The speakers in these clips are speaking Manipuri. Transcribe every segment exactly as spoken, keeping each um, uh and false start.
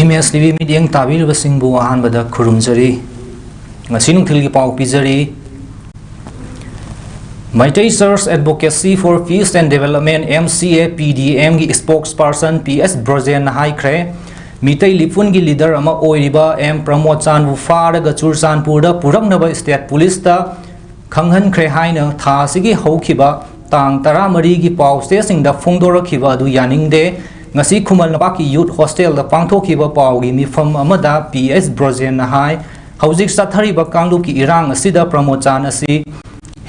ꯑꯦꯝ ꯑꯦꯁ ꯇꯤ ꯚꯤ ꯃꯤꯠꯌꯦꯡ ꯇꯥꯕꯤꯔꯤꯕꯁꯤꯡꯕꯨ ꯑꯍꯥꯟꯕꯗ ꯈꯨꯔꯨꯝꯖꯔꯤ꯫ ꯉꯁꯤ ꯅꯨꯡꯊꯤꯜꯒꯤ ꯄꯥꯎ ꯄꯤꯖꯔꯤ꯫ Meitei Church Advocacy for Peace and Development, M C A P D M ꯒꯤ spokesperson P S ꯕ꯭ꯔꯣꯖꯦꯟꯅ ꯍꯥꯏꯈ꯭ꯔꯦ, ꯃꯤꯇꯩ ꯂꯤꯄꯨꯟꯒꯤ leader ꯑꯃ ꯑꯣꯏꯔꯤꯕ ꯑꯦꯝ ꯄ꯭ꯔꯃꯣꯗ ꯆꯥꯟꯕꯨ ꯐꯥꯔꯒ ꯆꯨꯔꯆꯥꯟꯄꯨꯔꯗ ꯄꯨꯔꯛꯅꯕ state police ꯇ ꯈꯪꯍꯟꯈ꯭ꯔꯦ ꯍꯥꯏꯅ ꯊꯥ ꯑꯁꯤꯒꯤ ꯍꯧꯈꯤꯕ ꯇꯥꯡ ꯇꯔꯥꯃꯔꯤꯒꯤ ꯄꯥꯎ ꯆꯦꯁꯤꯡꯗ ꯐꯣꯡꯗꯣꯔꯛꯈꯤꯕ ꯑꯗꯨ ꯌꯥꯅꯤꯡꯗꯦ꯫ ꯉꯁꯤ ꯈꯨꯃꯟ ꯂꯝꯄꯥꯛꯀꯤ youth hostel ꯗ ꯄꯥꯡꯊꯣꯛꯈꯤꯕ ꯄꯥꯎꯒꯤ ꯃꯤꯐꯝ ꯑꯃꯗ P S ꯕ꯭ꯔꯣꯖꯦꯟꯅ ꯍꯥꯏ, ꯍꯧꯖꯤꯛ ꯆꯠꯊꯔꯤꯕ ꯀꯥꯡꯂꯨꯞꯀꯤ ꯏꯔꯥꯡ ꯑꯁꯤꯗ ꯄ꯭ꯔꯃꯣꯗ ꯆꯥꯟ ꯑꯁꯤ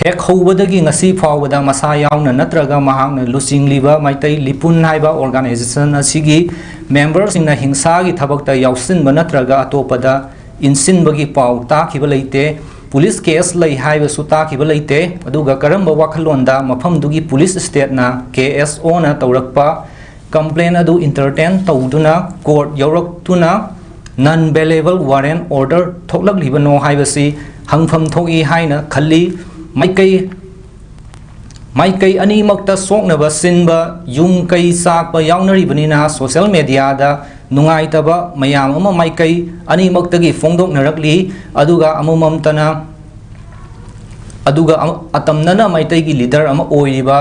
ꯍꯦꯛ ꯍꯧꯕꯗꯒꯤ ꯉꯁꯤ ꯐꯥꯎꯕꯗ ꯃꯁꯥ ꯌꯥꯎꯅ ꯅꯠꯇ꯭ꯔꯒ ꯃꯍꯥꯛꯅ ꯂꯨꯆꯤꯡꯂꯤꯕ ꯃꯩꯇꯩ ꯂꯤꯄꯨꯟ ꯍꯥꯏꯕ organization ꯑꯁꯤꯒꯤ member ꯁꯤꯡꯅ ꯍꯤꯡꯁꯥꯒꯤ ꯊꯕꯛꯇ ꯌꯥꯎꯁꯤꯟꯕ ꯅꯠꯇ꯭ꯔꯒ ꯑꯇꯣꯞꯄꯗ ꯏꯟꯁꯤꯟꯕꯒꯤ ꯄꯥꯎ ꯇꯥꯈꯤꯕ ꯂꯩꯇꯦ꯫ Police case ꯂꯩ ꯍꯥꯏꯕꯁꯨ ꯇꯥꯈꯤꯕ ꯂꯩꯇꯦ꯫ ꯑꯗꯨꯒ ꯀꯔꯝꯕ ꯋꯥꯈꯜꯂꯣꯟꯗ ꯃꯐꯝꯗꯨꯒꯤ police state ꯅ K S O ꯅ ꯇꯧꯔꯛꯄ complaint ꯑꯗꯨ entertain ꯇꯧꯗꯨꯅ court ꯌꯧꯔꯛꯇꯨꯅ non bailable warrant order ꯊꯣꯛꯂꯛꯂꯤꯕꯅꯣ ꯍꯥꯏꯕꯁꯤ ꯍꯪꯐꯝ ꯊꯣꯛꯏ ꯍꯥꯏꯅ ꯈꯜꯂꯤ꯫ ꯃꯥꯏꯀꯩ, ꯃꯥꯏꯀꯩ ꯑꯅꯤꯃꯛꯇ ꯁꯣꯛꯅꯕ ꯁꯤꯟꯕ, ꯌꯨꯝ ꯀꯩ ꯆꯥꯛꯄ ꯌꯥꯎꯅꯔꯤꯕꯅꯤꯅ social media ꯗ ꯅꯨꯡꯉꯥꯏꯇꯕ ꯃꯌꯥꯝ ꯑꯃ ꯃꯥꯏꯀꯩ ꯑꯅꯤꯃꯛꯇꯒꯤ ꯐꯣꯡꯗꯣꯛꯅꯔꯛꯂꯤ꯫ ꯑꯗꯨꯒ ꯑꯃꯃꯝꯇꯅ, ꯑꯗꯨꯒ ꯑꯃ-, ꯑꯇꯝꯅꯅ ꯃꯩꯇꯩꯒꯤ leader ꯑꯃ ꯑꯣꯏꯔꯤꯕ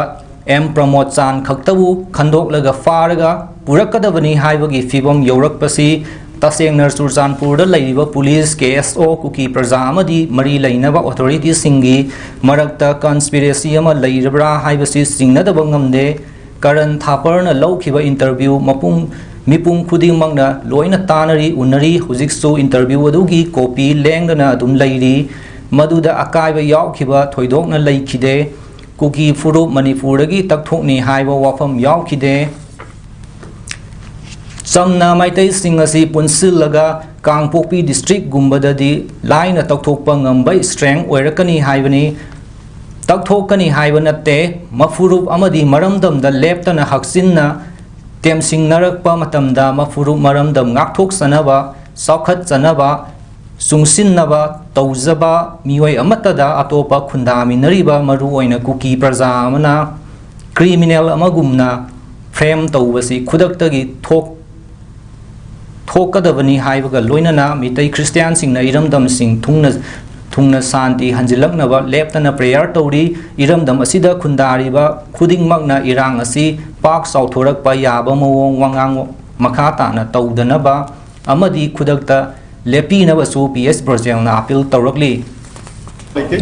ꯑꯦꯝ ꯄ꯭ꯔꯃꯣꯗ ꯆꯥꯟ ꯈꯛꯇꯕꯨ ꯈꯟꯗꯣꯛꯂꯒ ꯐꯥꯔꯒ ꯄꯨꯔꯛꯀꯗꯕꯅꯤ ꯍꯥꯏꯕꯒꯤ ꯐꯤꯕꯝ ꯌꯧꯔꯛꯄꯁꯤ ꯇꯁꯦꯡꯅ ꯆꯨꯔꯆꯥꯟꯄꯨꯔꯗ ꯂꯩꯔꯤꯕ police, K S O, ꯀꯨꯀꯤ ꯄ꯭ꯔꯖꯥ ꯑꯃꯗꯤ ꯃꯔꯤ ꯂꯩꯅꯕ authority ꯁꯤꯡꯒꯤ ꯃꯔꯛꯇ conspiracy ꯑꯃ ꯂꯩꯔꯕ꯭ꯔꯥ ꯍꯥꯏꯕꯁꯤ ꯆꯤꯡꯅꯗꯕ ꯉꯝꯗꯦ꯫ ꯀꯔꯟ ꯊꯥꯄꯔꯅ ꯂꯧꯈꯤꯕ interview ꯃꯄꯨꯡ, ꯃꯤꯄꯨꯝ ꯈꯨꯗꯤꯡꯃꯛꯅ ꯂꯣꯏꯅ ꯇꯥꯅꯔꯤ, ꯎꯅꯔꯤ꯫ ꯍꯧꯖꯤꯛꯁꯨ interview ꯑꯗꯨꯒꯤ copy ꯂꯦꯡꯗꯅ ꯑꯗꯨꯝ ꯂꯩꯔꯤ꯫ ꯃꯗꯨꯗ ꯑꯀꯥꯏꯕ ꯌꯥꯎꯈꯤꯕ ꯊꯣꯏꯗꯣꯛꯅ ꯂꯩꯈꯤꯗꯦ꯫ ꯀꯨꯀꯤ ꯐꯨꯔꯨꯞ ꯃꯅꯤꯄꯨꯔꯗꯒꯤ ꯇꯛꯊꯣꯛꯅꯤ ꯍꯥꯏꯕ ꯋꯥꯐꯝ ꯌꯥꯎꯈꯤꯗꯦ꯫ ꯆꯝꯅ ꯃꯩꯇꯩꯁꯤꯡ ꯑꯁꯤ ꯄꯨꯟꯁꯤꯜꯂꯒ ꯀꯥꯡꯄꯣꯛꯄꯤ district ꯒꯨꯝꯕꯗꯗꯤ ꯂꯥꯏꯅ ꯇꯛꯊꯣꯛꯄ ꯉꯝꯕ strength ꯑꯣꯏꯔꯛꯀꯅꯤ ꯍꯥꯏꯕꯅꯤ꯫ ꯇꯛꯊꯣꯛꯀꯅꯤ ꯍꯥꯏꯕ ꯅꯠꯇꯦ꯫ ꯃꯐꯨꯔꯨꯞ ꯑꯃꯗꯤ ꯃꯔꯝꯗꯝꯗ ꯂꯦꯞꯇꯅ ꯍꯛꯆꯤꯟꯅ ꯇꯦꯝꯁꯤꯡꯅꯔꯛꯄ ꯃꯇꯝꯗ ꯃꯐꯨꯔꯨꯞ ꯃꯔꯝꯗꯝ ꯉꯥꯛꯊꯣꯛꯆꯅꯕ, ꯆꯥꯎꯈꯠꯆꯅꯕ, ꯆꯨꯡꯁꯤꯟꯅꯕ ꯇꯧꯖꯕ ꯃꯤꯑꯣꯏ ꯑꯃꯠꯇꯗ ꯑꯇꯣꯞꯄ ꯈꯨꯟꯗꯥꯃꯤꯟꯅꯔꯤꯕ, ꯃꯔꯨꯑꯣꯏꯅ ꯀꯨꯀꯤ ꯄ꯭ꯔꯖꯥ ꯑꯃꯅ criminal ꯑꯃꯒꯨꯝꯅ frame ꯇꯧꯕꯁꯤ ꯈꯨꯗꯛꯇꯒꯤ ꯊꯣꯛ-, ꯊꯣꯛꯀꯗꯕꯅꯤ ꯍꯥꯏꯕꯒ ꯂꯣꯏꯅꯅ ꯃꯤꯇꯩ ꯈ꯭ꯔꯤꯁꯇꯤꯌꯥꯟꯁꯤꯡꯅ ꯏꯔꯝꯗꯝꯁꯤꯡ ꯊꯨꯡꯅ ꯊꯨꯡꯅ ꯁꯥꯟꯇꯤ ꯍꯟꯖꯤꯜꯂꯛꯅꯕ ꯂꯦꯞꯇꯅ ꯄ꯭ꯔꯦꯌꯔ ꯇꯧꯔꯤ꯫ ꯏꯔꯝꯗꯝ ꯑꯁꯤꯗ ꯈꯨꯟꯗꯥꯔꯤꯕ ꯈꯨꯗꯤꯡꯃꯛꯅ ꯏꯔꯥꯡ ꯑꯁꯤ ꯄꯥꯛ ꯆꯥꯎꯊꯣꯔꯛꯄ ꯌꯥꯕ ꯃꯑꯣꯡ ꯋꯥꯉꯥꯡ ꯃꯈꯥ ꯇꯥꯅ ꯇꯧꯗꯅꯕ ꯑꯃꯗꯤ ꯈꯨꯗꯛꯇ ꯂꯦꯞꯄꯤꯅꯕꯁꯨ ꯄꯤ ꯑꯦꯁ ꯕ꯭ꯔꯖꯦꯜꯅ ꯑꯥꯄꯤꯜ ꯇꯧꯔꯛꯂꯤ꯫ ꯂꯩꯇꯦ꯫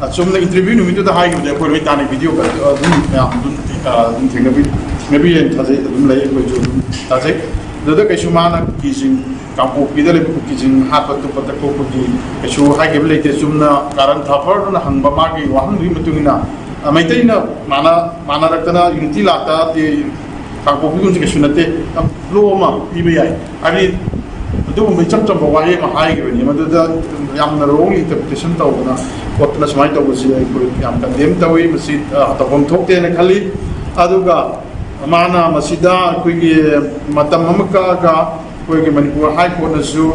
ꯑ, ꯆꯨꯝꯅ ꯏꯟꯇꯔꯚ꯭ꯌꯨ ꯅꯨꯃꯤꯠꯇꯨꯗ ꯍꯥꯏꯈꯤꯕꯗꯤ ꯑꯩꯈꯣꯏ ꯂꯣꯏ ꯇꯥꯟꯅꯩ, ꯚꯤꯗꯤꯑꯣ ꯑꯗꯨꯝ ꯃꯌꯥꯝ ꯑꯗꯨꯝ, ꯑ, ꯑꯗꯨꯝ ꯊꯦꯡꯅꯕꯤ-, ꯊꯦꯡꯅꯕꯤꯌꯦꯅ ꯊꯥꯖꯩ, ꯑꯗꯨꯝ ꯂꯩ, ꯑꯩꯈꯣꯏꯁꯨ ꯑꯗꯨꯝ ꯊꯥꯖꯩ꯫ ꯑꯗꯨꯗ ꯀꯩꯁꯨ ꯃꯥꯅ ꯀꯨꯀꯤꯁꯤꯡ, ꯀꯥꯡꯄꯣꯛꯄꯤꯗ ꯂꯩꯕ ꯀꯨꯀꯤꯁꯤꯡ ꯍꯥꯠꯄ ꯇꯨꯞꯄ ꯇꯛꯄ ꯈꯣꯠꯄꯤ ꯀꯩꯁꯨ ꯍꯥꯏꯈꯤꯕ ꯂꯩꯇꯦ꯫ ꯆꯨꯝꯅ ꯀꯥꯔꯟ ꯊꯥꯐꯔꯗꯨꯅ ꯍꯪꯕ ꯃꯥꯒꯤ ꯋꯥꯍꯪꯗꯨꯒꯤ ꯃꯇꯨꯡ ꯏꯟꯅ, ꯑ, ꯃꯩꯇꯩꯅ ꯃꯥꯅ-, ꯃꯥꯟꯅꯔꯛꯇꯅ ꯌꯨꯅꯤꯇꯤ ꯂꯥꯛꯇꯥꯔꯗꯤ ꯀꯥꯡꯄꯣꯛꯄꯤꯒꯨꯝꯕꯁꯦ ꯀꯩꯁꯨ ꯅꯠꯇꯦ, ꯕ꯭ꯂꯣ ꯑꯃ ꯄꯤꯕ ꯌꯥꯏ꯫ ꯍꯥꯏꯕꯗꯤ ꯑꯗꯨꯒꯨꯝꯕ ꯏꯆꯝ ꯆꯝꯕ ꯋꯥꯍꯩ ꯑꯃ ꯍꯥꯏꯈꯤꯕꯅꯤ, ꯃꯗꯨꯗ ꯌꯥꯝꯅ ꯔꯣꯡ ꯏꯟꯇꯔꯄ꯭ꯔꯤꯇꯦꯁꯟ ꯇꯧꯗꯅ ꯈꯣꯠꯇꯅ ꯁꯨꯃꯥꯏꯅ ꯇꯧꯕꯁꯤ ꯑꯩꯈꯣꯏ ꯌꯥꯝ ꯀꯟꯗꯦꯝ ꯇꯧꯏ꯫ ꯃꯁꯤ, ꯑ, ꯇꯧꯐꯝ ꯊꯣꯛꯇꯦꯅ ꯈꯜꯂꯤ꯫ ꯑꯗꯨꯒ ꯃꯥꯅ ꯃꯁꯤꯗ ꯑꯩꯈꯣꯏꯒꯤ ꯃꯇꯝ ꯑꯃ ꯀꯛꯑꯒ ꯑꯩꯈꯣꯏꯒꯤ ꯃꯅꯤꯄꯨꯔ ꯍꯥꯏ ꯀꯣꯔꯠꯅꯁꯨ,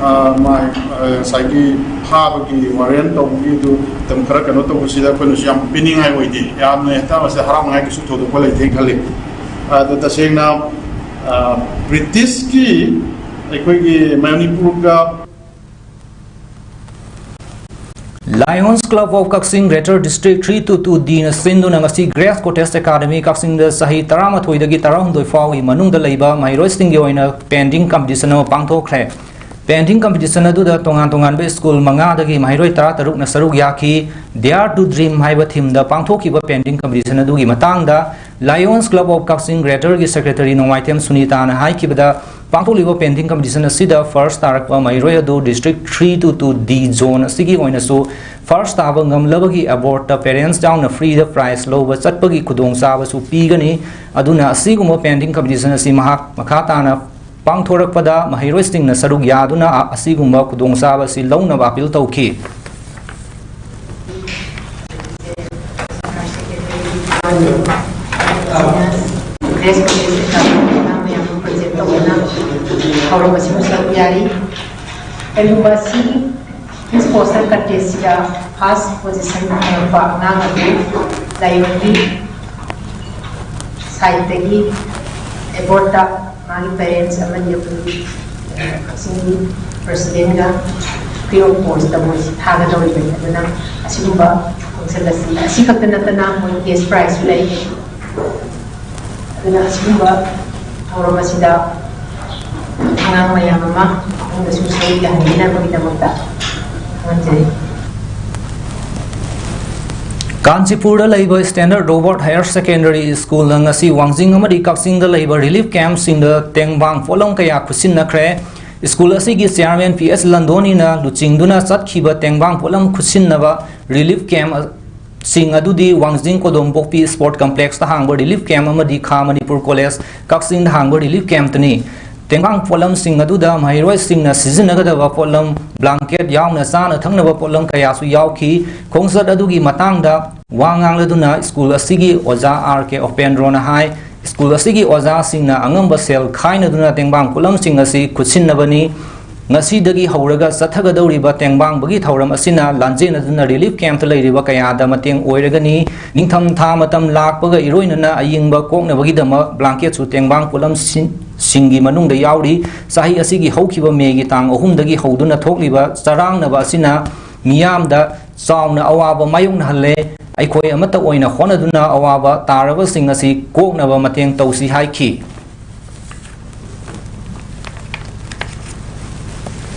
ꯑ, ꯃꯥ, ꯑ, ꯉꯁꯥꯏꯒꯤ ꯐꯥꯕꯒꯤ ꯋꯥꯔꯦꯟ ꯇꯧꯕꯒꯤ ꯑꯗꯨ ꯃꯇꯝ ꯈꯔ ꯀꯩꯅꯣ ꯇꯧꯕꯁꯤꯗ ꯑꯩꯈꯣꯏꯅꯁꯨ ꯌꯥꯝ ꯄꯤꯅꯤꯡꯉꯥꯏ ꯑꯣꯏꯗꯦ꯫ ꯌꯥꯝꯅ ꯍꯦꯛꯇ ꯃꯁꯤꯗ ꯍꯔꯥꯎꯅꯤꯡꯉꯥꯏ ꯀꯩꯁꯨ ꯊꯣꯏꯗꯣꯛꯄ ꯂꯩꯇꯦ ꯈꯜꯂꯤ꯫ ꯑꯗꯣ ꯇꯁꯦꯡꯅ, ꯑ, ꯕ꯭ꯔꯤꯇꯤꯁꯀꯤ ꯑꯩꯈꯣꯏꯒꯤ ꯃꯅꯤꯄꯨꯔꯒ Lions Club of Kakching Greater District three two two D ꯅ ꯁꯤꯟꯗꯨꯅ ꯉꯁꯤ Grace Cottage Academy ꯀꯛꯆꯤꯡꯗ ꯆꯍꯤ ꯇꯔꯥꯃꯥꯊꯣꯏꯗꯒꯤ ꯇꯔꯥꯍꯨꯝꯗꯣꯏ ꯐꯥꯎꯒꯤ ꯃꯅꯨꯡꯗ ꯂꯩꯕ ꯃꯍꯩꯔꯣꯏꯁꯤꯡꯒꯤ ꯑꯣꯏꯅ painting competition ꯑꯃ ꯄꯥꯡꯊꯣꯛꯈ꯭ꯔꯦ꯫ Painting competition ꯑꯗꯨꯗ ꯇꯣꯉꯥꯟ ꯇꯣꯉꯥꯟꯕ ꯁ꯭ꯀꯨꯜ ꯃꯉꯥꯗꯒꯤ ꯃꯍꯩꯔꯣꯏ ꯇꯔꯥꯇꯔꯨꯛꯅ ꯁꯔꯨꯛ ꯌꯥꯈꯤ꯫ Dare to Dream ꯍꯥꯏꯕ theme ꯗ ꯄꯥꯡꯊꯣꯛꯈꯤꯕ painting competition ꯑꯗꯨꯒꯤ ꯃꯇꯥꯡꯗ Lions Club of Kakching Greater ꯒꯤ secretary ꯅꯣꯡꯃꯥꯏꯊꯦꯝ ꯁꯨꯅꯤꯇꯥꯅ ꯍꯥꯏꯈꯤꯕꯗ, ꯄꯥꯡꯊꯣꯛꯂꯤꯕ painting competition ꯑꯁꯤꯗ first ꯇꯥꯔꯛꯄ ꯃꯍꯩꯔꯣꯏ ꯑꯗꯨ District three two two D zone ꯑꯁꯤꯒꯤ ꯑꯣꯏꯅꯁꯨ first ꯇꯥꯕ ꯉꯝꯂꯕꯒꯤ award ꯇ parents ꯌꯥꯎꯅ free ꯗ prize ꯂꯧꯕ ꯆꯠꯄꯒꯤ ꯈꯨꯗꯣꯡꯆꯥꯕꯁꯨ ꯄꯤꯒꯅꯤ꯫ ꯑꯗꯨꯅ ꯑꯁꯤꯒꯨꯝꯕ painting competition ꯑꯁꯤ ꯃꯍꯥꯛ ꯃꯈꯥ ꯇꯥꯅ ꯄꯥꯡꯊꯣꯔꯛꯄꯗ ꯃꯍꯩꯔꯣꯏꯁꯤꯡꯅ ꯁꯔꯨꯛ ꯌꯥꯗꯨꯅ ꯑꯁꯤꯒꯨꯝꯕ ꯈꯨꯗꯣꯡꯆꯥꯕ ꯑꯁꯤ ꯂꯧꯅꯕ appeal ꯇꯧꯈꯤ꯫ Grace Cottage ꯑꯉꯥꯡ ꯃꯌꯥꯝ ꯑꯃ present ꯇꯧꯗꯨꯅ ꯊꯧꯔꯝ ꯑꯁꯤꯕꯨ ꯁꯔꯨꯛ ꯌꯥꯔꯤ꯫ ꯀꯔꯤꯒꯨꯝꯕ ꯑꯁꯤ Miss Poster Contest ꯁꯤꯗ first position ꯐꯪꯂꯛꯄ ꯑꯉꯥꯡ ꯑꯗꯨ ꯂꯥꯏꯌꯣꯟꯒꯤ side ꯇꯒꯤ award ꯇ ꯃꯥꯒꯤ parents ꯑꯃꯗꯤ ꯑꯩꯈꯣꯏꯒꯤ ꯀꯛꯆꯤꯡꯒꯤ ꯄ꯭ꯔꯁꯤꯗꯦꯟꯒ ꯐ꯭ꯔꯤ ꯑꯣꯐ ꯀꯣꯁꯇ ꯃꯣꯏꯁꯤ ꯊꯥꯒꯗꯧꯔꯤꯕꯅꯤ꯫ ꯑꯗꯨꯅ ꯑꯁꯤꯒꯨꯝꯕ ꯐꯪꯁꯟ ꯑꯁꯤ, ꯑꯁꯤ ꯈꯛꯇ ꯅꯠꯇꯅ ꯃꯣꯏ ꯀꯦꯁ ꯄ꯭ꯔꯥꯏꯖꯁꯨ ꯂꯩ꯫ ꯑꯗꯨꯅ ꯑꯁꯤꯒꯨꯝꯕ ꯊꯧꯔꯝ ꯑꯁꯤꯗ ꯑꯉꯥꯡ ꯃꯌꯥꯝ ꯑꯃ ꯃꯇꯨꯡꯗꯁꯨ ꯁꯔꯨꯛ ꯌꯥꯍꯟꯕꯤꯅꯕꯒꯤꯗꯃꯛꯇ ꯈꯪꯍꯟꯖꯔꯤ꯫ ꯀꯥꯟꯆꯤꯄꯨꯔꯗ ꯂꯩꯕ ꯁ꯭ꯇꯦꯟꯗꯔꯗ ꯔꯣꯕꯔꯠ ꯍꯥꯌꯔ ꯁꯦꯀꯦꯟꯗꯔꯤ ꯁ꯭ꯀꯨꯜꯅ ꯉꯁꯤ ꯋꯥꯡꯖꯤꯡ ꯑꯃꯗꯤ ꯀꯛꯆꯤꯡꯗ ꯂꯩꯕ ꯔꯤꯂꯤꯐ ꯀꯦꯝꯞꯁꯤꯡꯗ ꯇꯦꯡꯕꯥꯡ ꯄꯣꯠꯂꯝ ꯀꯌꯥ ꯈꯨꯠꯁꯤꯟꯅꯈ꯭ꯔꯦ꯫ ꯁ꯭ꯀꯨꯜ ꯑꯁꯤꯒꯤ ꯆꯤꯌꯥꯔꯃꯦꯟ ꯄꯤ ꯑꯦꯁ ꯂꯟꯗꯣꯅꯤꯅ ꯂꯨꯆꯤꯡꯗꯨꯅ ꯆꯠꯈꯤꯕ ꯇꯦꯡꯕꯥꯡ ꯄꯣꯠꯂꯝ ꯈꯨꯠꯁꯤꯟꯅꯕ ꯔꯤꯂꯤꯐ ꯀꯦꯝꯞꯁꯤꯡ ꯑꯗꯨꯗꯤ ꯋꯥꯡꯖꯤꯡ ꯀꯣꯗꯣꯝꯄꯣꯛꯄꯤ ꯁ꯭ꯄꯣꯔꯠ ꯀꯝꯄ꯭ꯂꯦꯛꯁꯇ ꯍꯥꯡꯕ ꯔꯤꯂꯤꯐ ꯀꯦꯝꯞ ꯑꯃꯗꯤ ꯈꯥ ꯃꯅꯤꯄꯨꯔ ꯀꯣꯂꯦꯖ ꯀꯛꯆꯤꯡꯗ ꯍꯥꯡꯕ ꯔꯤꯂꯤꯐ ꯀꯦꯝꯞꯇꯅꯤ꯫ ꯇꯦꯡꯕꯥꯡ ꯄꯣꯠꯂꯝꯁꯤꯡ ꯑꯗꯨꯗ ꯃꯍꯩꯔꯣꯏꯁꯤꯡꯅ ꯁꯤꯖꯤꯟꯅꯒꯗꯕ ꯄꯣꯠꯂꯝ, ꯕ꯭ꯂꯥꯡꯀꯦꯠ ꯌꯥꯎꯅ ꯆꯥꯅ ꯊꯛꯅꯕ ꯄꯣꯠꯂꯝ ꯀꯌꯥꯁꯨ ꯌꯥꯎꯈꯤ꯫ ꯈꯣꯡꯆꯠ ꯑꯗꯨꯒꯤ ꯃꯇꯥꯡꯗ ꯋꯥ ꯉꯥꯡꯂꯗꯨꯅ ꯁ꯭ꯀꯨꯜ ꯑꯁꯤꯒꯤ ꯑꯣꯖꯥ ꯑꯥꯔ ꯀꯦ ꯎꯄꯦꯟꯗ꯭ꯔꯣꯅ ꯍꯥꯏ, ꯁ꯭ꯀꯨꯜ ꯑꯁꯤꯒꯤ ꯑꯣꯖꯥꯁꯤꯡꯅ ꯑꯉꯝꯕ ꯁꯦꯜ ꯈꯥꯏꯅꯗꯨꯅ ꯇꯦꯡꯕꯥꯡ ꯄꯣꯠꯂꯝꯁꯤꯡ ꯑꯁꯤ ꯈꯨꯠꯁꯤꯟꯅꯕꯅꯤ꯫ ꯉꯁꯤꯗꯒꯤ ꯍꯧꯔꯒ ꯆꯠꯊꯒꯗꯧꯔꯤꯕ ꯇꯦꯡꯕꯥꯡꯕꯒꯤ ꯊꯧꯔꯝ ꯑꯁꯤꯅ ꯂꯥꯟꯖꯦꯟꯅꯗꯨꯅ ꯔꯤꯂꯤꯐ ꯀꯦꯝꯞꯇ ꯂꯩꯔꯤꯕ ꯀꯌꯥꯗ ꯃꯇꯦꯡ ꯑꯣꯏꯔꯒꯅꯤ꯫ ꯅꯤꯡꯊꯝ ꯊꯥ ꯃꯇꯝ ꯂꯥꯛꯄꯒ ꯏꯔꯣꯏꯅꯅ ꯑꯌꯤꯡꯕ ꯀꯣꯛꯅꯕꯒꯤꯗꯃꯛ ꯕ꯭ꯂꯥꯡꯀꯦꯠꯁꯨ ꯇꯦꯡꯕꯥꯡ ꯄꯣꯠꯂꯝꯁꯤꯡꯒꯤ ꯃꯅꯨꯡꯗ ꯌꯥꯎꯔꯤ꯫ ꯆꯍꯤ ꯑꯁꯤꯒꯤ ꯍꯧꯈꯤꯕ ꯃꯦꯒꯤ ꯇꯥꯡ ꯑꯍꯨꯝꯗꯒꯤ ꯍꯧꯗꯨꯅ ꯊꯣꯛꯂꯤꯕ ꯆꯔꯥꯡꯅꯕ ꯑꯁꯤꯅ ꯃꯤꯌꯥꯝꯗ ꯆꯥꯎꯅ ꯑꯋꯥꯕ ꯃꯥꯌꯣꯛꯅꯍꯜꯂꯦ꯫ ꯑꯩꯈꯣꯏ ꯑꯃꯠꯇ ꯑꯣꯏꯅ ꯍꯣꯠꯅꯗꯨꯅ ꯑꯋꯥꯕ ꯇꯥꯔꯕꯁꯤꯡ ꯑꯁꯤ ꯀꯣꯛꯅꯕ ꯃꯇꯦꯡ ꯇꯧꯁꯤ ꯍꯥꯏꯈꯤ꯫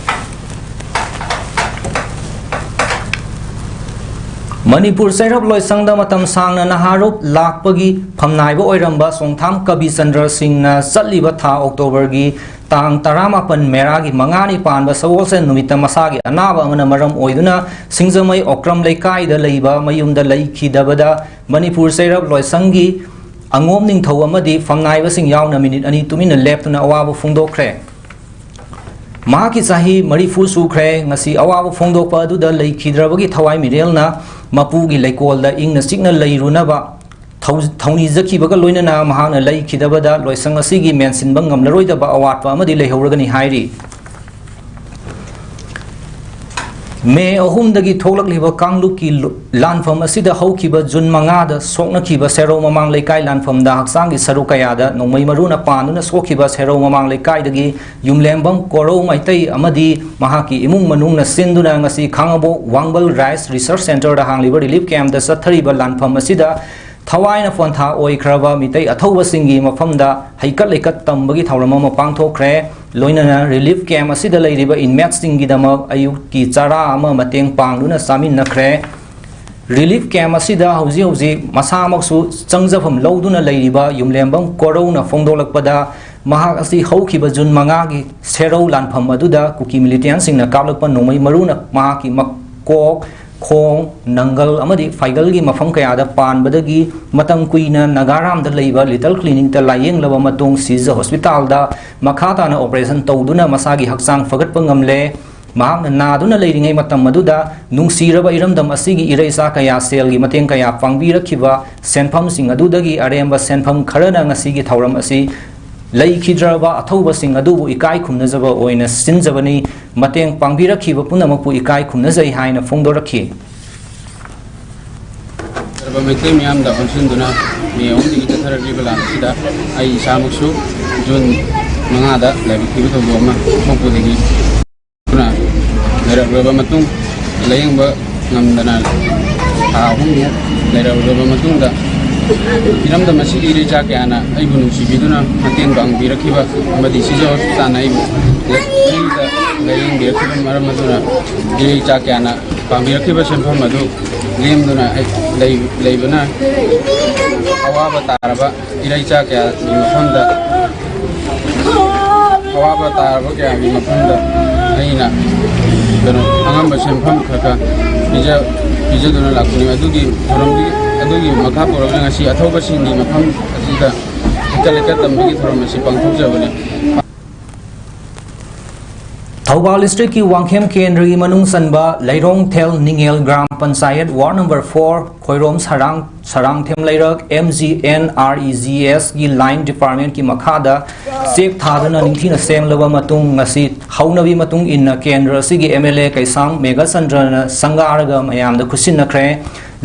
ꯃꯅꯤꯄꯨꯔ ꯆꯩꯔꯞ ꯂꯣꯏꯁꯪꯗ ꯃꯇꯝ ꯁꯥꯡꯅ ꯅꯍꯥꯔꯣꯞ ꯂꯥꯛꯄꯒꯤ ꯐꯝꯅꯥꯏꯕ ꯑꯣꯏꯔꯝꯕ ꯆꯣꯡꯊꯥꯝ ꯀꯕꯤꯆꯟꯗ꯭ꯔ ꯁꯤꯡꯅ ꯆꯠꯂꯤꯕ ꯊꯥ ꯑꯣꯛꯇꯣꯕꯔꯒꯤ ꯇꯥꯡ ꯇꯔꯥꯃꯥꯄꯟ ꯃꯦꯔꯥꯒꯤ ꯃꯉꯥꯅꯤ ꯄꯥꯟꯕ ꯁꯒꯣꯜꯁꯦꯟ ꯅꯨꯃꯤꯠꯇ ꯃꯁꯥꯒꯤ ꯑꯅꯥꯕ ꯑꯃꯅ ꯃꯔꯝ ꯑꯣꯏꯗꯨꯅ ꯁꯤꯡꯖꯃꯩ ꯑꯣꯀ꯭ꯔꯝ ꯂꯩꯀꯥꯏꯗ ꯂꯩꯕ ꯃꯌꯨꯝꯗ ꯂꯩꯈꯤꯗꯕꯗ ꯃꯅꯤꯄꯨꯔ ꯆꯩꯔꯞ ꯂꯣꯏꯁꯪꯒꯤ ꯑꯉꯣꯝ ꯅꯤꯡꯊꯧ ꯑꯃꯗꯤ ꯐꯝꯅꯥꯏꯕꯁꯤꯡ ꯌꯥꯎꯅ ꯃꯤꯅꯤꯠ ꯑꯅꯤ ꯇꯨꯃꯤꯟꯅ ꯂꯦꯞꯇꯨꯅ ꯑꯋꯥꯕ ꯐꯣꯡꯗꯣꯛꯈ꯭ꯔꯦ꯫ ꯃꯍꯥꯛꯀꯤ ꯆꯍꯤ ꯃꯔꯤꯐꯨ ꯁꯨꯈ꯭ꯔꯦ꯫ ꯉꯁꯤ ꯑꯋꯥꯕ ꯐꯣꯡꯗꯣꯛꯄ ꯑꯗꯨꯗ ꯂꯩꯈꯤꯗ꯭ꯔꯕꯒꯤ ꯊꯋꯥꯏ ꯃꯤꯔꯦꯜꯅ ꯃꯄꯨꯒꯤ ꯂꯩꯀꯣꯜꯗ ꯏꯪꯅ ꯆꯤꯛꯅ ꯂꯩꯔꯨꯅꯕ ꯊꯧ-, ꯊꯧꯅꯤꯖꯈꯤꯕꯒ ꯂꯣꯏꯅꯅ ꯃꯍꯥꯛꯅ ꯂꯩꯈꯤꯗꯕꯗ ꯂꯣꯏꯁꯪ ꯑꯁꯤꯒꯤ ꯃꯦꯟꯁꯤꯟꯕ ꯉꯝꯂꯔꯣꯏꯗꯕ ꯑꯋꯥꯠꯄ ꯑꯃꯗꯤ ꯂꯩꯍꯧꯔꯒꯅꯤ ꯍꯥꯏꯔꯤ꯫ ꯃꯦ ꯑꯍꯨꯝꯗꯒꯤ ꯊꯣꯛꯂꯛꯂꯤꯕ ꯀꯥꯡꯂꯨꯞꯀꯤ ꯂꯨ-, ꯂꯥꯟꯐꯝ ꯑꯁꯤꯗ ꯍꯧꯈꯤꯕ ꯖꯨꯟ ꯃꯉꯥꯗ ꯁꯣꯛꯅꯈꯤꯕ ꯁꯦꯔꯧ ꯃꯃꯥꯡ ꯂꯩꯀꯥꯏ ꯂꯥꯟꯐꯝꯗ ꯍꯛꯆꯥꯡꯒꯤ ꯁꯔꯨꯛ ꯀꯌꯥꯗ ꯅꯣꯡꯃꯩ ꯃꯔꯨꯅ ꯄꯥꯟꯗꯨꯅ ꯁꯣꯛꯈꯤꯕ ꯁꯦꯔꯧ ꯃꯃꯥꯡ ꯂꯩꯀꯥꯏꯗꯒꯤ ꯌꯨꯝꯂꯦꯝꯕꯝ ꯀꯣꯔꯧ ꯃꯩꯇꯩ ꯑꯃꯗꯤ ꯃꯍꯥꯛꯀꯤ ꯏꯃꯨꯡ ꯃꯅꯨꯡꯅ ꯁꯤꯟꯗꯨꯅ ꯉꯁꯤ ꯈꯥꯡꯉꯕꯣꯛ ꯋꯥꯡꯕꯜ ꯔꯥꯏꯁ ꯔꯤꯁꯔꯁ ꯁꯦꯟꯇꯔꯗ ꯍꯥꯡꯂꯤꯕ ꯔꯤꯂꯤꯐ ꯀꯦꯝꯞꯇ ꯆꯠꯊꯔꯤꯕ ꯂꯥꯟꯐꯝ ꯑꯁꯤꯗ ꯊꯋꯥꯏꯅ ꯄꯣꯟꯊꯥ ꯑꯣꯏꯈ꯭ꯔꯕ ꯃꯤꯇꯩ ꯑꯊꯧꯕꯁꯤꯡꯒꯤ ꯃꯐꯝꯗ ꯍꯩꯀꯠ ꯂꯩꯀꯠ ꯇꯝꯕꯒꯤ ꯊꯧꯔꯝ ꯑꯃ ꯄꯥꯡꯊꯣꯛꯈ꯭ꯔꯦ꯫ ꯂꯣꯏꯅꯅ ꯔꯤꯂꯤꯐ ꯀꯦꯝꯞ ꯑꯁꯤꯗ ꯂꯩꯔꯤꯕ ꯏꯟꯃꯦꯠꯁꯤꯡꯒꯤꯗꯃꯛ ꯑꯌꯨꯛꯀꯤ ꯆꯥꯔꯥ ꯑꯃ ꯃꯇꯦꯡ ꯄꯥꯡꯗꯨꯅ ꯆꯥꯃꯤꯟꯅꯈ꯭ꯔꯦ꯫ ꯔꯤꯂꯤꯐ ꯀꯦꯝꯞ ꯑꯁꯤꯗ ꯍꯧꯖꯤꯛ ꯍꯧꯖꯤꯛ ꯃꯁꯥꯃꯛꯁꯨ ꯆꯪꯖꯐꯝ ꯂꯧꯗꯨꯅ ꯂꯩꯔꯤꯕ ꯌꯨꯝꯂꯦꯝꯕꯝ ꯀꯣꯔꯧꯅ ꯐꯣꯡꯗꯣꯛꯂꯛꯄꯗ, ꯃꯍꯥꯛ ꯑꯁꯤ ꯍꯧꯈꯤꯕ ꯖꯨꯟ ꯃꯉꯥꯒꯤ ꯁꯦꯔꯧ ꯂꯥꯟꯐꯝ ꯑꯗꯨꯗ ꯀꯨꯀꯤ ꯃꯤꯂꯤꯇꯦꯟꯁꯤꯡꯅ ꯀꯥꯞꯂꯛꯄ ꯅꯣꯡꯃꯩ ꯃꯔꯨꯅ ꯃꯍꯥꯛꯀꯤ ꯃꯀꯣꯛ, ꯈꯣꯡ, ꯅꯪꯒꯜ ꯑꯃꯗꯤ ꯐꯥꯏꯒꯜꯒꯤ ꯃꯐꯝ ꯀꯌꯥꯗ ꯄꯥꯟꯕꯗꯒꯤ ꯃꯇꯝ ꯀꯨꯏꯅ ꯅꯥꯒꯥꯔꯥꯝꯗ ꯂꯩꯕ ꯂꯤꯇꯜ ꯀ꯭ꯂꯤꯅꯤꯛꯇ ꯂꯥꯌꯦꯡꯂꯕ ꯃꯇꯨꯡ ꯁꯤꯖ ꯍꯣꯁꯄꯤꯇꯥꯜꯗ ꯃꯈꯥ ꯇꯥꯅ ꯑꯣꯄꯔꯦꯁꯟ ꯇꯧꯗꯨꯅ ꯃꯁꯥꯒꯤ ꯍꯛꯆꯥꯡ ꯐꯒꯠꯄ ꯉꯝꯂꯦ꯫ ꯃꯍꯥꯛꯅ ꯅꯥꯗꯨꯅ ꯂꯩꯔꯤꯉꯩ ꯃꯇꯝ ꯑꯗꯨꯗ ꯅꯨꯡꯁꯤꯔꯕ ꯏꯔꯝꯗꯝ ꯑꯁꯤꯒꯤ ꯏꯔꯩꯆꯥ ꯀꯌꯥ ꯁꯦꯜꯒꯤ ꯃꯇꯦꯡ ꯀꯌꯥ ꯄꯥꯡꯕꯤꯔꯛꯈꯤꯕ ꯁꯦꯟꯐꯝꯁꯤꯡ ꯑꯗꯨꯗꯒꯤ ꯑꯔꯦꯝꯕ ꯁꯦꯟꯐꯝ ꯈꯔꯅ ꯉꯁꯤꯒꯤ ꯊꯧꯔꯝ ꯑꯁꯤ ꯂꯩꯈꯤꯗ꯭ꯔꯕ ꯑꯊꯧꯕꯁꯤꯡ ꯑꯗꯨꯕꯨ ꯏꯀꯥꯏ ꯈꯨꯝꯅꯖꯕ ꯑꯣꯏꯅ ꯁꯤꯟꯖꯕꯅꯤ꯫ ꯃꯇꯦꯡ ꯄꯥꯡꯕꯤꯔꯛꯈꯤꯕ ꯄꯨꯝꯅꯃꯛꯄꯨ ꯏꯀꯥꯏ ꯈꯨꯝꯅꯖꯩ ꯍꯥꯏꯅ ꯐꯣꯡꯗꯣꯔꯛꯈꯤ꯫ ꯃꯩꯇꯩ ꯃꯤꯌꯥꯝꯗ ꯑꯣꯟꯁꯤꯟꯗꯨꯅ ꯃꯦ ꯑꯍꯨꯝꯗꯒꯤ ꯆꯠꯊꯔꯛꯂꯤꯕ ꯂꯥꯟ ꯑꯁꯤꯗ ꯑꯩ ꯏꯁꯥꯃꯛꯁꯨ ꯖꯨꯟ ꯃꯉꯥꯗ ꯂꯥꯏꯕꯛ ꯊꯤꯕ ꯊꯧꯗꯣꯛ ꯑꯃ ꯊꯣꯛꯄꯗꯒꯤ ꯂꯩꯔꯛꯂꯕ ꯃꯇꯨꯡ, ꯂꯥꯌꯦꯡꯕ ꯉꯝꯗꯅ ꯊꯥ ꯑꯍꯨꯝꯃꯨꯛ ꯂꯩꯔꯛꯂꯕ ꯃꯇꯨꯡꯗ, ꯏꯔꯝꯗꯝ ꯑꯁꯤꯒꯤ ꯏꯔꯩꯆꯥ ꯀꯌꯥꯅ ꯑꯩꯕꯨ ꯅꯨꯡꯁꯤꯕꯤꯗꯨꯅ ꯃꯇꯦꯡ ꯄꯥꯡꯕꯤꯔꯛꯈꯤꯕ ꯑꯃꯗꯤ ꯁꯤꯖ ꯍꯣꯁꯄꯤꯇꯥꯜꯅ ꯑꯩꯕꯨ ꯐ꯭ꯔꯤꯗ ꯂꯥꯌꯦꯡꯕꯤꯔꯛꯈꯤꯕ ꯃꯔꯝ ꯑꯗꯨꯅ ꯏꯔꯩꯆꯥ ꯀꯌꯥꯅ ꯄꯥꯡꯕꯤꯔꯛꯈꯤꯕ ꯁꯦꯟꯐꯝ ꯑꯗꯨ ꯂꯦꯝꯗꯨꯅ ꯑꯩ ꯂꯩ-, ꯂꯩꯕꯅ ꯑꯋꯥꯕ ꯇꯥꯔꯕ ꯏꯔꯩꯆꯥ ꯀꯌꯥꯒꯤ ꯃꯐꯝꯗ, ꯑꯋꯥꯕ ꯇꯥꯔꯕ ꯀꯌꯥꯒꯤ ꯃꯐꯝꯗ ꯑꯩꯅ ꯀꯩꯅꯣ ꯑꯉꯝꯕ ꯁꯦꯟꯐꯝ ꯈꯔ ꯈꯔ ꯄꯤꯖ-, ꯄꯤꯖꯗꯨꯅ ꯂꯥꯛꯄꯅꯤ꯫ ꯑꯗꯨꯒꯤ ꯊꯧꯔꯝꯒꯤ, ꯑꯗꯨꯒꯤ ꯃꯈꯥ ꯄꯣꯔꯛꯅ ꯉꯁꯤ ꯑꯊꯧꯕꯁꯤꯡꯒꯤ ꯃꯐꯝ ꯑꯁꯤꯗ ꯍꯩꯀꯠ ꯂꯩꯀꯠ ꯇꯝꯕꯒꯤ ꯊꯧꯔꯝ ꯑꯁꯤ ꯄꯥꯡꯊꯣꯛꯆꯕꯅꯤ꯫ ꯊꯧꯕꯥꯜ ꯗꯤꯁꯇ꯭ꯔꯤꯛꯀꯤ ꯋꯥꯡꯈꯦꯝ ꯀꯦꯟꯗ꯭ꯔꯒꯤ ꯃꯅꯨꯡ ꯆꯟꯕ Leirongthel Ningel gram panchayat ward number four Khoirom Sarang, Sarangthem ꯂꯩꯔꯛ M G N R E G ꯑꯦꯁꯀꯤ ꯂꯥꯏꯟ ꯗꯤꯄꯥꯔꯠꯃꯦꯟꯠꯀꯤ ꯃꯈꯥꯗ ꯆꯦꯛ ꯊꯥꯗꯨꯅ ꯅꯤꯡꯊꯤꯅ ꯁꯦꯝꯂꯕ ꯃꯇꯨꯡ, ꯉꯁꯤ ꯍꯧꯅꯕꯤ ꯃꯇꯨꯡ ꯏꯟꯅ ꯀꯦꯟꯗ꯭ꯔ ꯑꯁꯤꯒꯤ ꯑꯦꯝ ꯑꯦꯜ ꯑꯦ ꯀꯩꯁꯥꯝ ꯃꯦꯘꯆꯟꯗ꯭ꯔꯅ ꯁꯪꯒꯥꯔꯒ ꯃꯌꯥꯝꯗ ꯈꯨꯠꯁꯤꯟꯅꯈ꯭ꯔꯦ꯫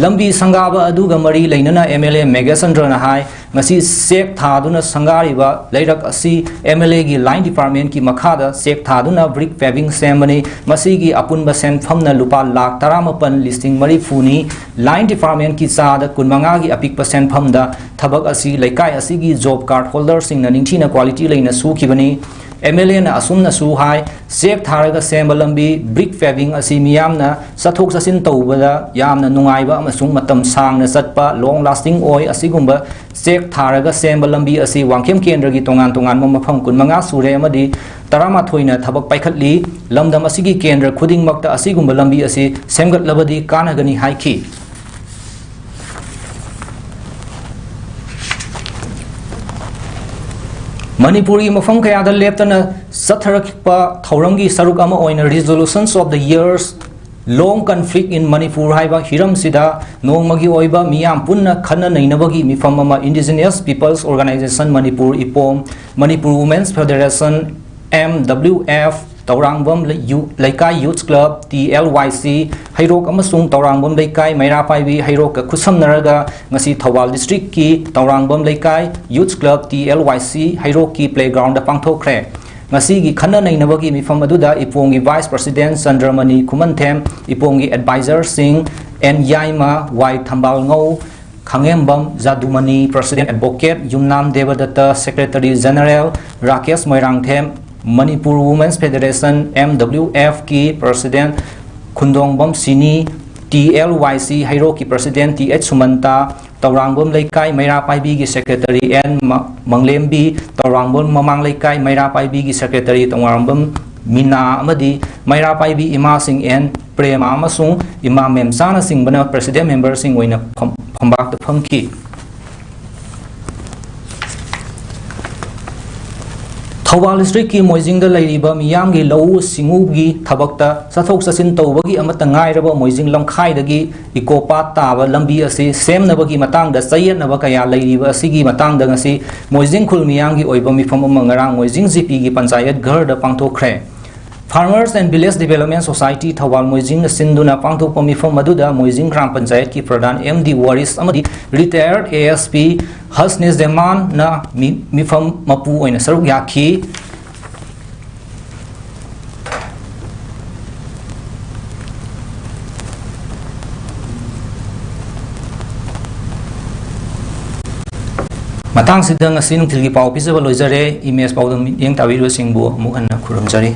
ꯂꯝꯕꯤ ꯁꯪꯒꯥꯕ ꯑꯗꯨꯒ ꯃꯔꯤ ꯂꯩꯅꯅ ꯑꯦꯝ ꯑꯦꯜ ꯑꯦ ꯃꯦꯘꯆꯟꯗ꯭ꯔꯅ ꯍꯥꯏ, ꯉꯁꯤ ꯆꯦꯛ ꯊꯥꯗꯨꯅ ꯁꯪꯒꯥꯔꯤꯕ ꯂꯩꯔꯛ ꯑꯁꯤ ꯑꯦꯝ ꯑꯦꯜ ꯑꯦꯒꯤ ꯂꯥꯏꯟ ꯗꯤꯄꯥꯔꯠꯃꯦꯟꯠꯀꯤ ꯃꯈꯥꯗ ꯆꯦꯛ ꯊꯥꯗꯨꯅ ꯕ꯭ꯔꯤꯛ ꯄꯦꯚꯤꯡ ꯁꯦꯝꯕꯅꯤ꯫ ꯃꯁꯤꯒꯤ ꯑꯄꯨꯟꯕ ꯁꯦꯟꯐꯝꯅ ꯂꯨꯄꯥ ꯂꯥꯈ ꯇꯔꯥꯃꯥꯄꯟ ꯂꯤꯁꯤꯡ ꯃꯔꯤꯐꯨꯅꯤ꯫ ꯂꯥꯏꯟ ꯗꯤꯄꯥꯔꯠꯃꯦꯟꯠꯀꯤ ꯆꯥꯗ ꯀꯨꯟꯃꯉꯥꯒꯤ ꯑꯄꯤꯛꯄ ꯁꯦꯟꯐꯝꯗ ꯊꯕꯛ ꯑꯁꯤ ꯂꯩꯀꯥꯏ ꯑꯁꯤꯒꯤ ꯖꯣꯕ ꯀꯥꯔꯗ ꯍꯣꯜꯗꯔꯁꯤꯡꯅ ꯅꯤꯡꯊꯤꯅ ꯀ꯭ꯋꯥꯂꯤꯇꯤ ꯂꯩꯅ ꯁꯨꯈꯤꯕꯅꯤ꯫ ꯑꯦꯝ ꯑꯦꯜ ꯑꯦꯅ ꯑꯁꯨꯝꯅꯁꯨ ꯍꯥꯏ, ꯆꯦꯛ ꯊꯥꯔꯒ ꯁꯦꯝꯕ ꯂꯝꯕꯤ ꯕ꯭ꯔꯤꯛ ꯄꯦꯚꯤꯡ ꯑꯁꯤ ꯃꯤꯌꯥꯝꯅ ꯆꯠꯊꯣꯛ ꯆꯠꯁꯤꯟ ꯇꯧꯕꯗ ꯌꯥꯝꯅ ꯅꯨꯡꯉꯥꯏꯕ ꯑꯃꯁꯨꯡ ꯃꯇꯝ ꯁꯥꯡꯅ ꯆꯠꯄ, ꯂꯣꯡ ꯂꯥꯁꯇꯤꯡ ꯑꯣꯏ꯫ ꯑꯁꯤꯒꯨꯝꯕ ꯆꯦꯛ ꯊꯥꯔꯒ ꯁꯦꯝꯕ ꯂꯝꯕꯤ ꯑꯁꯤ ꯋꯥꯡꯈꯦꯝ ꯀꯦꯟꯗ꯭ꯔꯒꯤ ꯇꯣꯉꯥꯟ ꯇꯣꯉꯥꯟꯕ ꯃꯐꯝ ꯀꯨꯟꯃꯉꯥ ꯁꯨꯔꯦ ꯑꯃꯗꯤ ꯇꯔꯥꯃꯥꯊꯣꯏꯅ ꯊꯕꯛ ꯄꯥꯏꯈꯠꯂꯤ꯫ ꯂꯝꯗꯝ ꯑꯁꯤꯒꯤ ꯀꯦꯟꯗ꯭ꯔ ꯈꯨꯗꯤꯡꯃꯛꯇ ꯑꯁꯤꯒꯨꯝꯕ ꯂꯝꯕꯤ ꯑꯁꯤ ꯁꯦꯝꯒꯠꯂꯕꯗꯤ ꯀꯥꯟꯅꯒꯅꯤ ꯍꯥꯏꯈꯤ꯫ ꯃꯅꯤꯄꯨꯔꯒꯤ ꯃꯐꯝ ꯀꯌꯥꯗ ꯂꯦꯞꯇꯅ ꯆꯠꯊꯔꯛꯄ ꯊꯧꯔꯝꯒꯤ ꯁꯔꯨꯛ ꯑꯃ ꯑꯣꯏꯅ Resolutions of the Years Long Conflict in Manipur ꯍꯥꯏꯕ ꯍꯤꯔꯝꯁꯤꯗ ꯅꯣꯡꯃꯒꯤ ꯑꯣꯏꯕ ꯃꯤꯌꯥꯝ ꯄꯨꯟꯅ ꯈꯟꯅ ꯅꯩꯅꯕꯒꯤ ꯃꯤꯐꯝ ꯑꯃ Indigenous Peoples Organisation Manipur, ꯏꯄꯣꯝ, Manipur Women's Federation, M W F, Tourangbam ꯂꯩ-, ꯌꯨ-, ꯂꯩꯀꯥꯏ youths club, T L Y C, ꯍꯩꯔꯣꯛ ꯑꯃꯁꯨꯡ ꯇꯧꯔꯥꯡꯕꯝ ꯂꯩꯀꯥꯏ ꯃꯩꯔꯥ ꯄꯥꯏꯕꯤ ꯍꯩꯔꯣꯛꯀ ꯈꯨꯠꯁꯝꯅꯔꯒ ꯉꯁꯤ ꯊꯧꯕꯥꯜ ꯗꯤꯁꯇ꯭ꯔꯤꯛꯀꯤ Taorangbam Leikai youths club, T L Y C, ꯍꯩꯔꯣꯛꯀꯤ ꯄ꯭ꯂꯦꯒ꯭ꯔꯥꯎꯟꯗ ꯄꯥꯡꯊꯣꯛꯈ꯭ꯔꯦ꯫ ꯉꯁꯤꯒꯤ ꯈꯟꯅ ꯅꯩꯅꯕꯒꯤ ꯃꯤꯐꯝ ꯑꯗꯨꯗ ꯏꯄꯣꯝꯒꯤ ꯚꯥꯏꯁ ꯄ꯭ꯔꯁꯤꯗꯦꯟꯠ ꯆꯟꯗ꯭ꯔꯃꯅꯤ ꯈꯨꯃꯟꯊꯦꯝ, ꯏꯄꯣꯝꯒꯤ ꯑꯦꯗꯚꯥꯏꯖꯔꯁꯤꯡ N Yaima, Y Thambalngou, Khangembam Jadumani, president advocate Yumnam Debdatta, secretary general Rakesh Moirangthem, Manipur women's federation, M W F, ꯀꯤ ꯄ꯭ꯔꯁꯤꯗꯦꯟꯠ ꯈꯨꯟꯗꯣꯡꯕꯝ ꯁꯤꯅꯤ, T L Y C ꯍꯩꯔꯣꯛꯀꯤ president T H Sumanta, Taorangbam Leikai Meira ꯄꯥꯏꯕꯤꯒꯤ secretary and ꯃ-, ꯃꯪꯂꯦꯝꯕꯤ, ꯇꯧꯔꯥꯡꯕꯝ ꯃꯃꯥꯡ ꯂꯩꯀꯥꯏ ꯃꯩꯔꯥ ꯄꯥꯏꯕꯤꯒꯤ ꯁꯦꯀ꯭ꯔꯦꯇꯔꯤ ꯇꯧꯔꯥꯡꯕꯝ ꯃꯤꯅꯥ ꯑꯃꯗꯤ ꯃꯩꯔꯥ ꯄꯥꯏꯕꯤ ꯏꯃꯥꯁꯤꯡ ꯑꯦꯟ ꯄ꯭ꯔꯦꯃ ꯑꯃꯁꯨꯡ ꯏꯃꯥ ꯃꯦꯝꯆꯥꯅꯆꯤꯡꯕꯅ ꯄ꯭ꯔꯁꯤꯗꯦꯟꯠ ꯃꯦꯝꯕꯔꯁꯤꯡ ꯑꯣꯏꯅ ꯐꯝ-, ꯐꯝꯕꯥꯛꯇ ꯐꯝꯈꯤ꯫ ꯊꯧꯕꯥꯜ ꯗꯤꯁꯇ꯭ꯔꯤꯛꯀꯤ ꯃꯣꯏꯖꯤꯡꯗ ꯂꯩꯔꯤꯕ ꯃꯤꯌꯥꯝꯒꯤ ꯂꯧꯎ ꯁꯤꯡꯎꯒꯤ ꯊꯕꯛꯇ ꯆꯠꯊꯣꯛ ꯆꯠꯁꯤꯟ ꯇꯧꯕꯒꯤ ꯑꯃꯠꯇ ꯉꯥꯏꯔꯕ ꯃꯣꯏꯖꯤꯡ ꯂꯝꯈꯥꯏꯗꯒꯤ ꯏꯀꯣ ꯄꯥꯠ ꯇꯥꯕ ꯂꯝꯕꯤ ꯑꯁꯤ ꯁꯦꯝꯅꯕꯒꯤ ꯃꯇꯥꯡꯗ ꯆꯌꯦꯠꯅꯕ ꯀꯌꯥ ꯂꯩꯔꯤꯕ ꯑꯁꯤꯒꯤ ꯃꯇꯥꯡꯗ ꯉꯁꯤ ꯃꯣꯏꯖꯤꯡ ꯈꯨꯜ ꯃꯤꯌꯥꯝꯒꯤ ꯑꯣꯏꯕ ꯃꯤꯐꯝ ꯑꯃ ꯉꯔꯥꯡ ꯃꯣꯏꯖꯤꯡ ꯖꯤ ꯄꯤꯒꯤ panchayat ꯘꯔꯗ ꯄꯥꯡꯊꯣꯛꯈ꯭ꯔꯦ꯫ Farmers and Village Development Society Thoubal ꯃꯣꯏꯖꯤꯡꯅ ꯁꯤꯟꯗꯨꯅ ꯄꯥꯡꯊꯣꯛꯄ ꯃꯤꯐꯝ ꯑꯗꯨꯗ ꯃꯣꯏꯖꯤꯡ ꯒ꯭ꯔꯥꯝ ꯄꯟꯆꯥꯌꯠꯀꯤ ꯄ꯭ꯔꯙꯥꯟ ꯑꯦꯝ ꯗꯤ ꯋꯥꯔꯤꯁ ꯑꯃꯗꯤ ꯔꯤꯇꯥꯌꯔ ꯑꯦ ꯑꯦꯁ ꯄꯤ ꯍꯁꯅꯤꯖꯦꯃꯥꯟꯅ ꯃꯤ-, ꯃꯤꯐꯝ ꯃꯄꯨ ꯑꯣꯏꯅ ꯁꯔꯨꯛ ꯌꯥꯈꯤ꯫ ꯃꯇꯥꯡꯁꯤꯗ ꯉꯁꯤ ꯅꯨꯡꯊꯤꯜꯒꯤ ꯄꯥꯎ ꯄꯤꯖꯕ ꯂꯣꯏꯖꯔꯦ꯫ ꯏꯃꯦꯖ ꯄꯥꯎꯗꯝ ꯃꯤꯠꯌꯦꯡ ꯇꯥꯕꯤꯔꯤꯕꯁꯤꯡꯕꯨ ꯑꯃꯨꯛ ꯍꯟꯅ ꯈꯨꯔꯨꯝꯖꯔꯤ꯫